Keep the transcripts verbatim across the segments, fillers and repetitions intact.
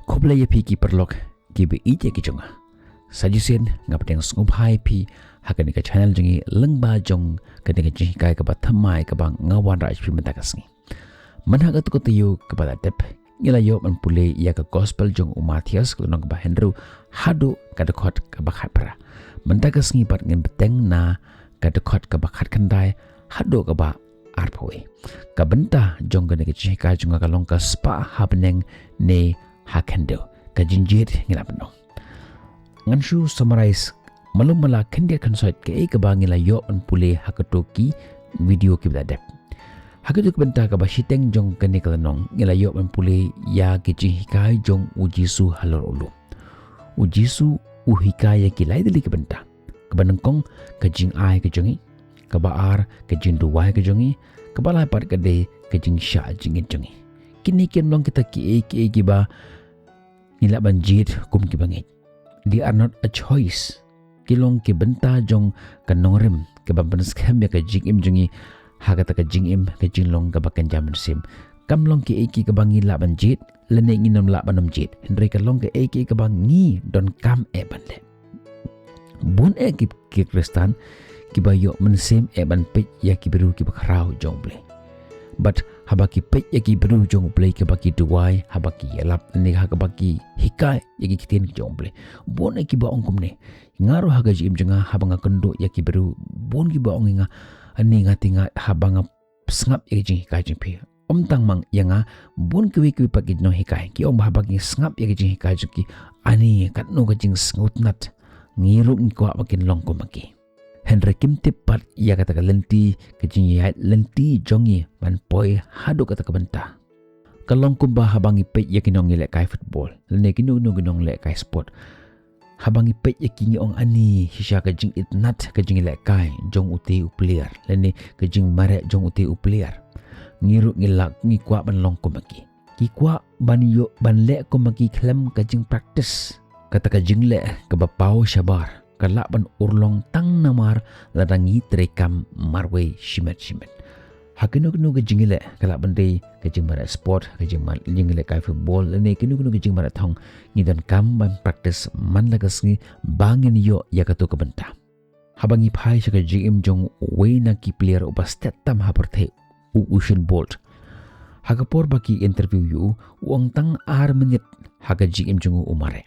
Khublei ïa phi ki paralok kiba ïeit ïa ki jong nga. Sa shisien nga pdiang sngewbha ïa phi ha kane ka channel jong ngi lyngba jong kane ka jinghikai kaba thymmai kaba nga wanrah ïa phi mynta ka sngi. Man ha katu ka taïew kaba la dep ngi la ïoh ban pule ïa ka gospel jong u Mathaios ka lynnong kaba hynriew haduh ka dkhot kaba khatphra. Mynta ka sngi pat ngin bteng na ka dkhot kaba khatkhyndai haduh kaba arphew. Ka bynta jong kane ka jinghikai jong nga ka long ka spah ha bneng ne ha khyndew. Ka jingjied ngi la pyndonkam. Ngan shu summarize malu mala khyndiat khynsoit kaei kaba ngi la ïoh ban pule ha kato ki video kiba la dep. Ha kato ka bynta kaba shiteng jong kane ka lynnong ngi la ïoh ban pule ïa ki jinghikai jong u Jisu halor u lum. U Jisu u hikai ïa ki lai tylli ki bynta. Kaba nyngkong ka jingai ka jong ngi, kaba ar ka jingduwai ka jong ngi, kaba lai pat ka dei ka jingshah jingit jong ngi. Kine kim long kita kiei kiei kiba ngi lah ban jied kum kiba ngeit. They are not a choice. Ki long ki bynta jong ka nongrim kaba pynskhem ïa ka jingim jong ngi ha kata ka jingim ka jinglong kaba kynja mynsiem. Kam long kiei kiei kaba ngi lah ban jied lane ngin ym lah ban ym jied. Hynrei ka long kiei kiei kaba ngi donkam eh ban leh. Bun eh ki, ki Khristan kiba ïoh mynsiem eh ban peit ïa ki briew kiba khraw jong U Blei. Bad haba ki peit ïa ki briew jong U Blei kiba ki duwai, haba ki ïalap ne ha kaba ki hikai ïa ki ktien jong U Blei. Bun eh kiba ong kumne. Nga ruh ha ka jingim jong nga haba nga kynduh ïa ki briew bun kiba ong ïa nga, ani nga te nga haba nga sngap ïa ka jinghikai jong phi. Ym tang ma ïa nga, bun kiwei kiwei pat ki nonghikai ki ong ba haba ki sngap ïa ka jinghikai jong ki, ani katno ka jingsngewtynnat. Ngi ruh ngi kwah ba kin long kum ma ki. Hynrei kim tip pat ïa kata ka lynti, ka jingïaid lynti jong ngi ban poi haduh kata ka bynta. Ka long kumba haba ngi peit ïa ki nonglehkai football lane kino kino ki nonglehkai sport. Haba ngi peit ïa ki ngi ong ani shisha ka jingitynnat ka jinglehkai jong ute u player lane ka jingmareh jong ute u player. Ngi ruh ngi lah ngi kwah ban long kum ma ki. Ki kwah ban ïoh ban leh kum ma ki khlem ka jingpractice. Kata ka jingleh kaba paw shabar ka lah ban urlong tang namar lada ngi treikam marwei shimet shimet. Ha kino kino ka jingleh ka lah ban dei ka jingmareh sport, ka jingmar-, jinglehkai football lane kino kino ka jingmareh thong, ngi donkam ban practice man la ka sngi ba ngin ïoh ïa kato ka bynta. Haba ngi phai sha ka jingim jong uwei na ki player uba stet tam ha pyrthei, u Usain Bolt. Ha ka por ba ki interview ïa u, u ong tang ar minit ha ka jingim jong u u mareh.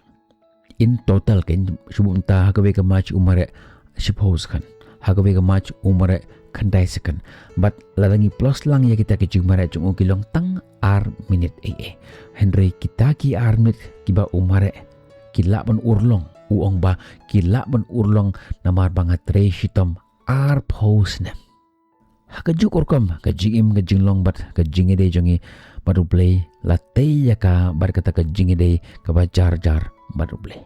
In total kan shu bun ta ha kawei ka match u mareh shiphew second. Ha kawei ka match u mareh khyndai second. Bad lada ngi plus lang ïa kita ki jingmareh jong u ki long tang ar minit ei ei. Hynrei kita ki ar minit kiba u mareh ki lah ban urlong, u ong ba ki lah ban urlong namar ba nga trei shitom arphew snem. Ha kajuh ka rukom ka jingim ka jinglong bad ka jingïadei jong ngi bad U Blei la tei ïa ka bad kata ka jingïadei kaba jar jar bad U Blei.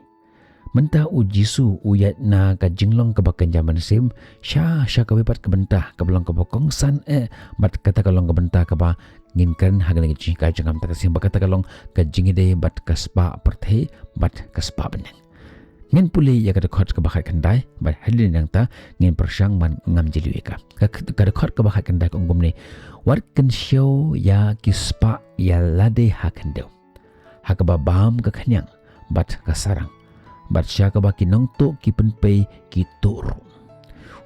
Mynta u Jisu u ïaid na ka jinglong kaba kynja mynsiem sha sha kawei pat ka bynta kaba long kaba kongsan eh bad kata ka long ka bynta kaba ngin kren ha kane ka jinghikai jong nga mynta ka sngi bad kata ka long ka jingïadei bad ka spah pyrthei bad ka spah bneng. Ngin pule ïa ka dkhot kaba khatkhyndai bad hadien nangta ngin pyrshang ban ngam jylliew ïa ka. Ka, ka dkhot kaba khatkhyndai ka ong kumne, wat kynshew ïa ki spah ïa lade ha khyndew, ha kaba bam ka khñiang bad ka sarang, bad sha kaba ki nongtuh ki pynpei ki tuh ruh.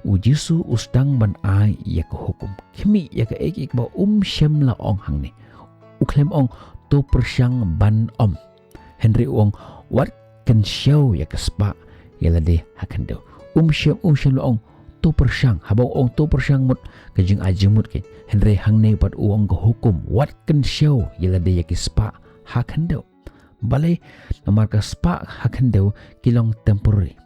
U Jisu u sdang ban ai ïa ka hukum, khmih ïa kaei kaei kaba um shym la ong hangne. U khlem ong to pyrshang ban ym. Hynrei u ong wat kynshew ïa ka spah ïa lade ha khyndew. Um shym, um shym la ong to pyrshang. Haba u ong to pyrshang mut ka jingai jingmut ka. Hynrei hangne pat u ong ka hukum wat kynshew ïa lade ïa ki spah ha khyndew. Balei? Namar ka spah ha khyndew ki long temporary.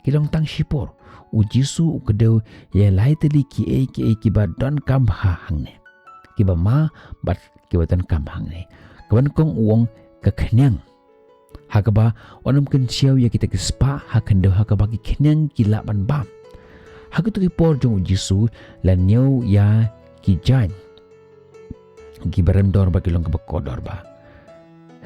Ki long tang shipor. U Jisu u kdew ïa lai tylli kiei kiei kiba donkam ha hangne. Kiba ma bad kiba donkam hangne. Kaba nyngkong u ong ka khñiang. Ha kaba wat nym kynshew ïa kita ki spah ha khyndew ha kaba ki khñiang ki lah ban bam. Ha kito ki por jong u Jisu la ñiew ïa ki jaiñ kiba rem dor bad ki long kaba kordor bha.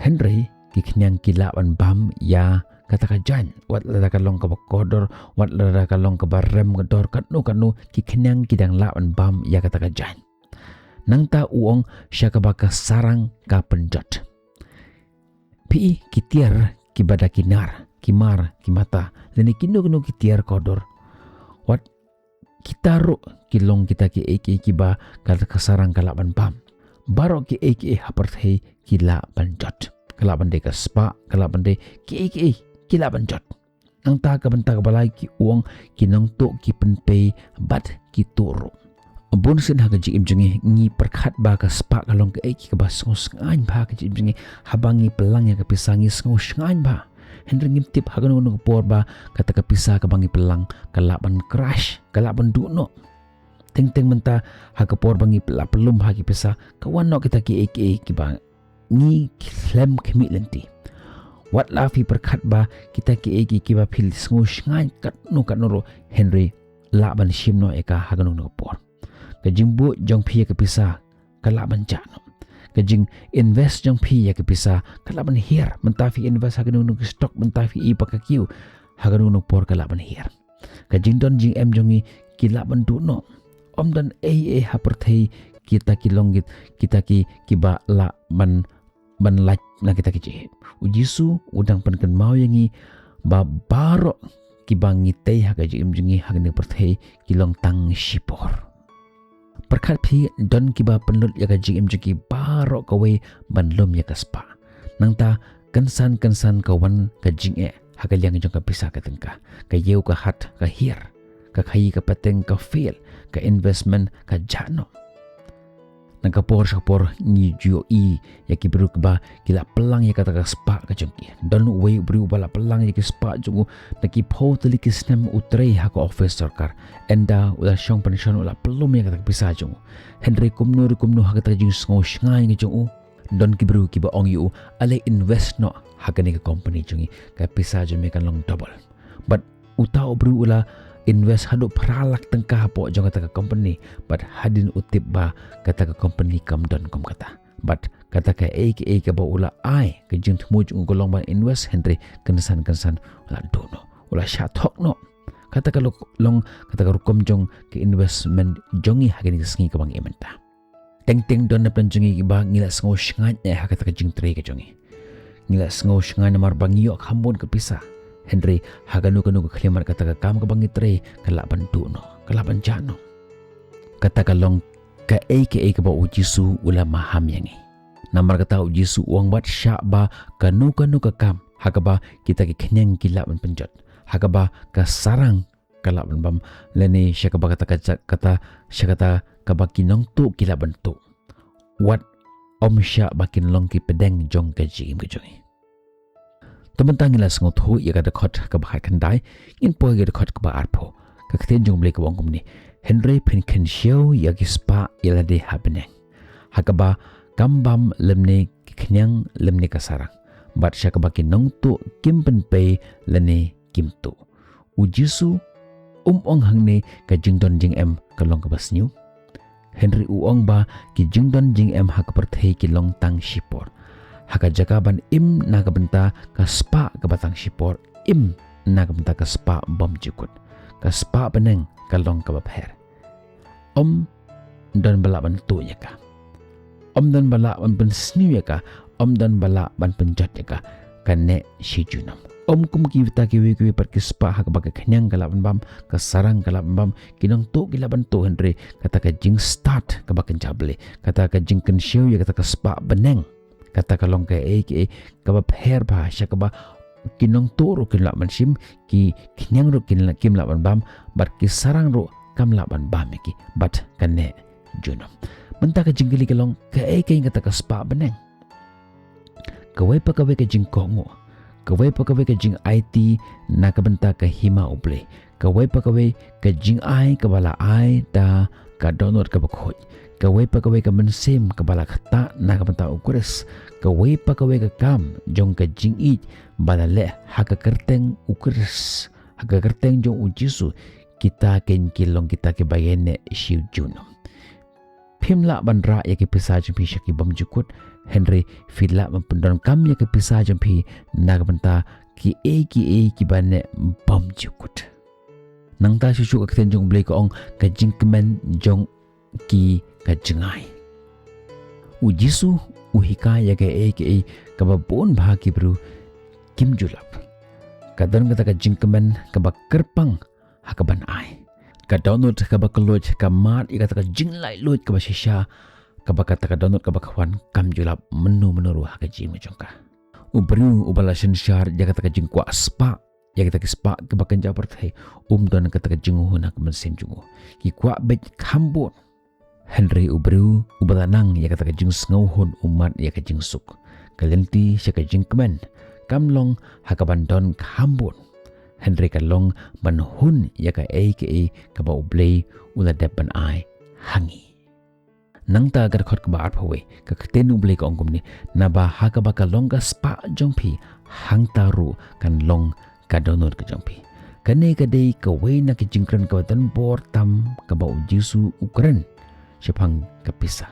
Hynrei ki khñiang ki lah ban bam ïa kata ka jaiñ, wat lada ka long kaba kordor, wat lada ka long kaba rem dor katno katno, ki khñiang ki dang lah ban bam ïa kata ka jaiñ. Nangta u ong sha kaba ka sarang ka pynjot. Phi i ki tiar kiba da ki nar, ki mar, ki mata, lane kino kino ki tiar kordor. Wat kita ruh ki long kita kiei kiei kiba ka, ka sarang ka lah ban bam. Baroh kiei kiei ha pyrthei ki lah ban jot. Ka lah ban dei ka spah, ka lah ban dei kiei kiei, ki lah ban jot. Nangta ka bynta kaba lai ki ong ki nongtuh ki pynpei bad ki tuh ruh. Bun sien ha ka jingim jong ngi ngi pyrkhat ba ka spah ka long kaei kaei kaba sngewsngaiñ bha ha ka jingim jong ngi, haba ngi pynlang ïa ka pisa ngi sngewsngaiñ bha. Hynrei ngim tip ha kano kano ka por ba kata ka pisa kaba ngi pynlang ka lah ban crash, ka lah ban duh noh. Teng teng mynta ha ka por ba ngi lah pynlum ha ki pisa ka wan noh kita kiei kiei kiba ngi khlem khmih lynti. Wat la phi pyrkhat ba kita kiei kiei kiba phi sngewsngaiñ katno katno ruh, hynrei lah ban shim noh ïa ka ha kano kano ka por. Ka jingbuh jong phi ïa ka pisa ka lah ban jah noh. Ka jing invest jong phi ïa ka pisa ka lah ban hiar. Mynta phi invest ha kano kano ka stock, mynta phi i ba ka kiew, ha kano kano ka por ka lah ban hiar. Ka jingdon jingem jong ngi ki lah ban duh noh. Ym don ei ei ha pyrthei kita ki long kit-, kita ki, kiba lah ban, ban lait na kita ki jingeh. U Jisu u dang pynkynmaw ïa ngi ba baroh kiba ngi tei ha ka jingim jong ngi ha kane ka pyrthei ki long tang shipor. Pyrkhat phi, don kiba pynlut ïa ka jingim jong ki baroh kawei ban lum ïa ka spah. Nangta kynsan kynsan ka wan ka jingeh ha ka liang jong ka pisa ka tyngka. Ka ïew ka hat ka hiar, ka khaïi ka pateng ka fail, ka investment ka jah noh. Na ka por sha ka por ngi ju ïohi ïa ki briew kiba ki la pynlang ïa kata ka spah ka jong ki. Don uwei u briew uba la pynlang ïa ki spah jong u, na ki phew tylli ki snem u trei ha ka office sorkar. Ynda u la shong pension u la pynlum ïa kata ka pisa jong u. Hynrei kumno re kumno ha kata ka jingsngewsngaiñ ka jong u, don ki briew kiba ong ïa u, ale invest noh ha kane ka company jong ngi, ka pisa jong me kan long double. Bad uta u briew u la invest haduh phra lak tyngka hapoh jong kata ka company, bad hadien u tip ba kata ka company kam don kum kata. Bad kata kaei kaei kaba u la ai, ka jingthmu jong u ka long ban invest, hynrei kynsan kynsan u la duh noh, u la shah thok noh. Kata ka lo-, long kata ka rukom jong ka investment jong ngi ha kane ka sngi kaba ngi im mynta. Teng teng don na pdeng jong ngi kiba ngi la sngewsngaiñ eh ha kata ka jingtrei ka jong ngi. Ngi la sngewsngaiñ namar ba ngi ïoh kham bun ka pisa. Hynrei ha kano kano ka khyllipmat kata ka kam kaba ngi trei ka lah ban duh noh, ka lah ban jah noh. Kata ka long kaei kaei kaba u Jisu u la maham ïa ngi. Namar kata u Jisu u ong, wat shah ba kano kano ka kam ha kaba kita ki khñiang ki lah ban pynjot, ha kaba ka sarang ka lah ban bam, lane sha kaba kata ka ja-, kata, sha kata kaba ki nongtuh ki lah ban tuh. Wat ym shah ba kin long ki pdeng jong ka jingim ka jong ngi. To mynta ngin la sngewthuh ïa ka dkhot kaba khatkhyndai, ngin poi ïa ka dkhot kaba arphew. Ka ktien jong U Blei ka ong kumne: Hynrei phin kynshew ïa ki spah ïa lade ha bneng, ha kaba kam bam lymne ki khñiang lymne ka sarang, bad sha kaba ki nongtuh kim pynpei lane kim tuh. U Jisu um ong hangne ka jingdon jingem ka long kaba sniew. Hynrei u ong ba ki jingdon jingem ha ka pyrthei ki long tang shipor. Ha ka jaka ban im na ka bynta ka spah kaba tang shipor, im na ka bynta ka spah bymjukut. Ka spah bneng ka long kaba pher. Ym don ba lah ban tuh ïa ka. Ym don ba lah ban pynsniew ïa ka. Ym don ba lah ban pynjot ïa ka. Ka neh shi junom. Ym kum kita kiwei kiwei pat ki spah ha kaba ka khñiang ka lah ban bam, ka sarang ka lah ban bam, ki nongtuh ki lah ban tuh, hynrei kata ka jingstad kaba kynja Blei, kata ka jingkynshew ïa kata ka spah bneng, kata ka long kaei kaei kaba pher bha sha kaba ki nongtuh ruh kim lah ban shim, ki khñiang ruh kim lah, kim lah ban bam, bad ki sarang ruh kam lah ban bam ïa ki, bad ka neh junom. Mynta ka jingkylli ka long, kaei keiñ kata ka spah bneng? Kawei pa kawei ka jingkohnguh, kawei pa kawei ka jingaiti na ka bynta ka hima U Blei, kawei pa kawei ka jingai kaba la ai da ka dohnud kaba khuid, kawei pa kawei ka mynsiem kaba la ktah na ka bynta U Khrist, kawei pa kawei ka kam jong ka jingïeit ba la leh ha ka kyrteng U Khrist, ha ka kyrteng jong U Jisu, kita keiñ ki long kita kiba ïaineh shi junom. Phim lah ban rah ïa ki pisa jong phi sha ki bymjukut, hynrei phi lah ban pyndonkam ïa ki pisa jong phi na ka bynta kiei kiei kiba neh bymjukut. Nangta shuh shuh ka ktien jong U Blei ka ong, ka jingkmen jong ki ka jngai. U Jisu u hikai ïa kaei kaei kaba bun bha ki briew kim ju lap. Ka don kata ka jingkmen kaba kyrpang ha kaban ai. Ka dohnud kaba kylluid ka mad ïa kata ka jinglaitluid kaba shisha, kaba kata ka dohnud kaba khwan kam ju lap mynno mynno ruh ha ka jingim jong ka. U briew uba la synshar ïa kata ka jingkwah spah, ïa kata ka spah kaba kynja pyrthei, um don kata ka jinghun ha ka mynsiem jong u. Ki kwah beit kham bun. Hynrei u briew uba la nang ïa kata ka jingsngewhun u mad ïa ka jingsuk. Ka lynti sha ka jingkmen kam long ha kaban don kham bun. Hynrei ka long ban hun ïa kaei kaei kaba U Blei u la dep ban ai ha ngi. Nangta ka dkhot kaba arphew wei, ka ktien U Blei ka ong kumne, naba ha kaba ka long ka spah jong phi, hangta ruh kan long ka dohnud ka jong phi. Kane ka dei kawei na ki jingkren kaba don bor tam kaba U Jisu u kren shaphang ka pisa.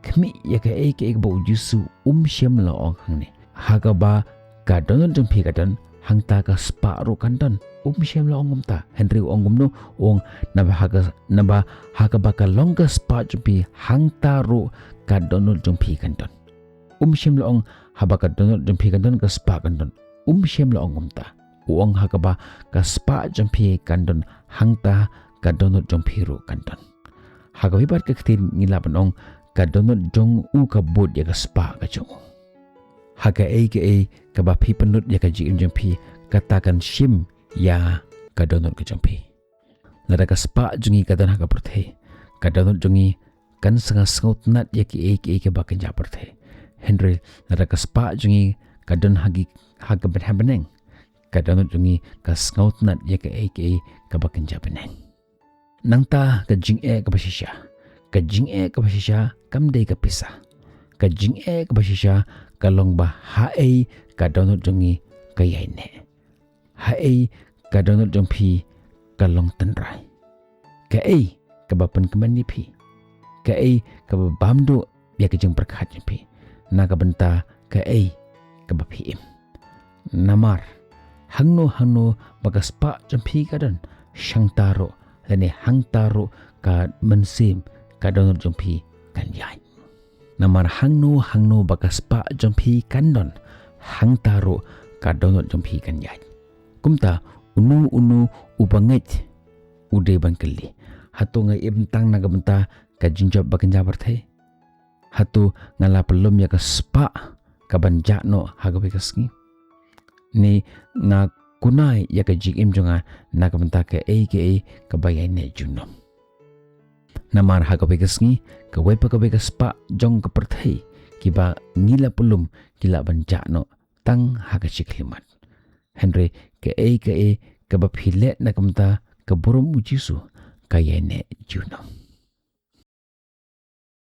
Khmih ïa kaei kaei kaba U Jisu um shym la ong hangne. Ha kaba ka dohnud jong phi ka don, hangta ka spah ruh kan don. Um shym la ong kumta. Hynrei u ong kumno, u ong naba ha ka, naba ha kaba ka long ka spah jong phi, hangta ruh ka dohnud jong phi kan don. Um shym la ong haba ka dohnud jong phi kan don, ka spah kan don. Um shym la ong kumta. U ong ha kaba ka spah jong phi kan don, hangta ka dohnud jong phi ruh kan don. Ha kawei pat ka ktien ngi lah ban ong ka dohnud jong u ka bud ïa ka spah ka jong u. Ha kaei kaei kaba phi pynlut ïa ka jingim jong phi, kata kan shim ïa ka dohnud ka jong phi. Lada ka spah jong ngi ka don ha ka pyrthei, ka dohnud jong ngi kan sa sngewtynnat ïa kiei kiei kaba kynja pyrthei. Hynrei lada ka spah jong ngi ka don ha ki, ha ka bynta bneng, ka dohnud jong ngi ka sngewtynnat ïa kiei kiei kaba kynja bneng. Nangta ka jingeh kaba shisha. Ka jingeh kaba shisha kam dei ka pisa. Ka jingeh kaba shisha ka long ba haei ka dohnud jong ngi ka ïaineh. Haei ka dohnud jong phi ka long tynrai. Kaei kaba pynkmen ïa phi. Kaei kaba bam duh ïa ka jingpyrkhat jong phi. Na ka bynta kaei kaba phi im. Namar hangno hangno ba ka spah jong phi ka don, shangta ruh lane hangta ruh ka mynsiem ka dohnud jong phi kan ïaid. Namar hangno hangno ba ka spah jong phi kan don, hangta ruh ka dohnud jong phi kan ïaid. Kumta uno uno uba ngeit u dei ban kylli, hato nga im tang na ka bynta ka jingjop ba kynja pyrthei? Hato nga la pynlum ïa ka spah kaban jah noh ha kawei ka sngi? Ne nga kunai ïa ka jingim jong nga na ka bynta kaei kaei kaba ïaineh junom? Namar ha kawei ka sngi kawei pa kawei ka spah jong ka pyrthei kiba ngi la pynlum ki lah ban jah noh tang ha ka shi khyllipmat. Hynrei kaei kaei kaba phi leh na ka bynta ka burom U Jisu ka ïaineh junom.